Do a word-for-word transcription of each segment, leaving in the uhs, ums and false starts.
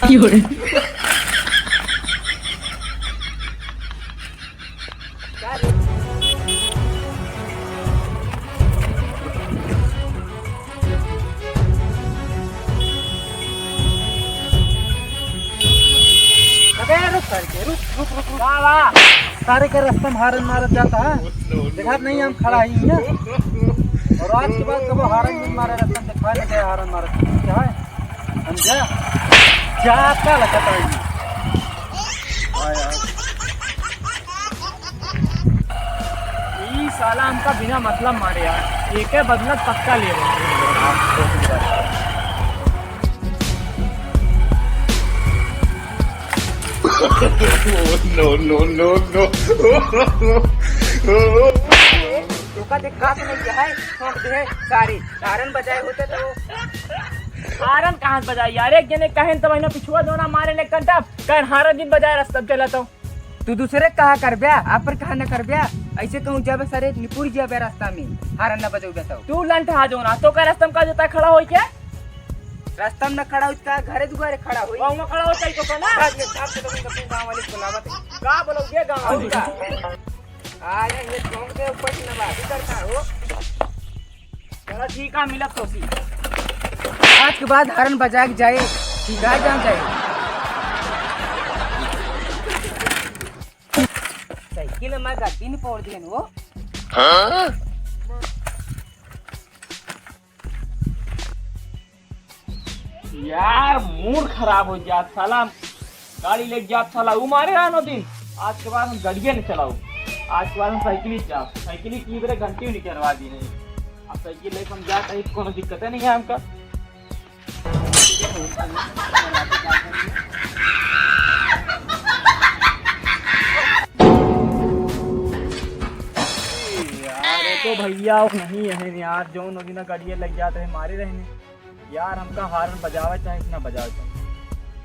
की हो रे? अबे रुक करके, रुक, रुक, रुक, रुक। का बा? सारे के रास्ता में हारन मारत जाता है। देखा नहीं हम खड़ा ही है। और आज के बाद कबो हारन नहीं मारे, रास्ता में देखा नहीं गया हारन मारत। क्या है? समझा? जाता लगता है। हाँ यार। ई साला हमका बिना मतलब मारे यार, एके बदला पक्का ले रहे। No, no, no, no। तोका देख का समझ गया है, ठोक दे सारे। हारन बजाए होते तो। हारन कहाँ से बजाई यार, एक जने कहेन तब इन्हें पिछुआ जोना मारे ने कंटा, कहेन हारन दिन बजाए रास्ता में चला तो। तू दूसरे कहा करब्या, आप पर कहा न करब्या। ऐसे कहूँ जब सारे निपुर जाबे रास्ता में, हारन न बजौबे तो। तू लंठ हा जोना, तो का रास्ता में का जोता खड़ा होई के? रास्ता में न खड़ा होई का, घरे दुआरे खड़ा होई। वहाँ खड़ा हो चाहिए तो का ना? बात ये साफ से तो अपने गाँव वाले को बुलावत है। का बोलोगे गाँव वाले का? आ जा, ये चौक के ऊपर से नवाबी करता हो। चला ठीक है, मिलत तो सी। आज के बाद हारन बजा के जाए, ठीक है, जान जाए। साइकिल में गद्दी नहीं फोड़ दिए वो। हाँ? यार, मूड खराब हो जात साला। गाड़ी लेके जात साला, ऊ मारे रहनो दिन। आज के बाद हम गड़िया नहीं चलाऊ। आज के बाद हम साइकिल ही जाब। साइकिल ही की बेरे घंटी नहीं करवा दी नहीं। अब साइकिल लेके हम जात है, कोनो दिक्कत नहीं है हमका। यार, ये तो भैया नहीं है यार, जौन ओदिना गड़िया लग जात रहे, मारे रहने। यार, हमका हारन बजावे चाहे कि ना बजावे चाहे,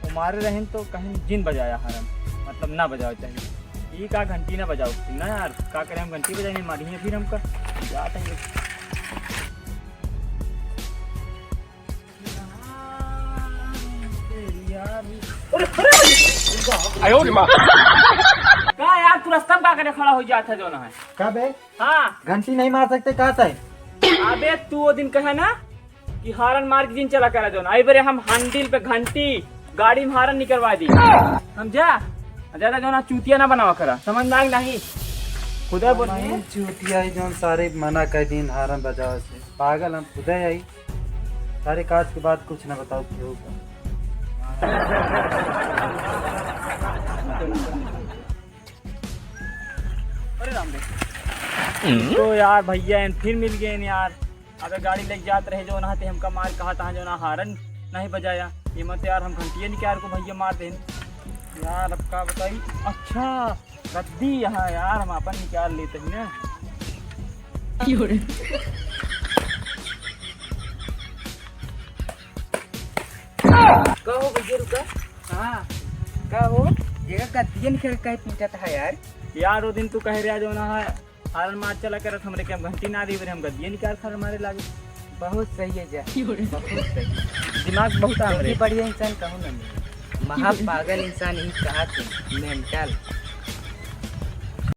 वो मारे रहन तो कहीं जिन बजाया हारन, मतलब ना बजावे चाहे। ई का घंटी ना बजाओ ना यार, का करे हम घंटी बजाए नहीं मारी है फिर हमका। जात है। यार, अरे, अरे, अरे। आयो रे माँ। का यार, तू रास्ता में का करे खड़ा हो जात है जौन है? का बे? हाँ। घंटी नहीं मार सकते, का तय? अबे तू वो दिन कहे ना कि हारन मार के जिन चला करा जौन। आई बरे हम हैंडल पे घंटी, गाड़ी में हारन निकलवा दी। समझा? ज्यादा जौन चूतिया ना बनावा करा। समझ में आइल नहीं? खुदा बोल। नहीं, चूतिया ही जौन सारे मना कर दिन हारन बजावे से। पागल हम खुदे आई। सारे काज के बाद कुछ ना बताओ केहू का। अरे राम रे। तो यार भैया एन फिर मिल गए यार। अबे गाड़ी लेके जात रहे जौन है ते हमका मार कहा था जौन हारन नहीं बजाया। ये मत यार हम घंटिया निकाल को भैया मार देन। यार अब का बताई। अच्छा गद्दी यहाँ यार हम अपन निकाल लेते हैं ना। का हो भैया रुका। हाँ। का हो? ये गद्दियन खेल कहीं पीटत है यार। यार वो दिन तू कह रहा जौन है हारन मार चला करत हमरे के हम घंटी ना दी, हम गद्दियन निकाल खा मारे लागे। बहुत सही है जा। बहुत सही। दिमाग बहुत आ हमरे। बढ़िया इंसान कहूँ ना मिले। महा पागल इंसान ही कहा थे, मेंटल।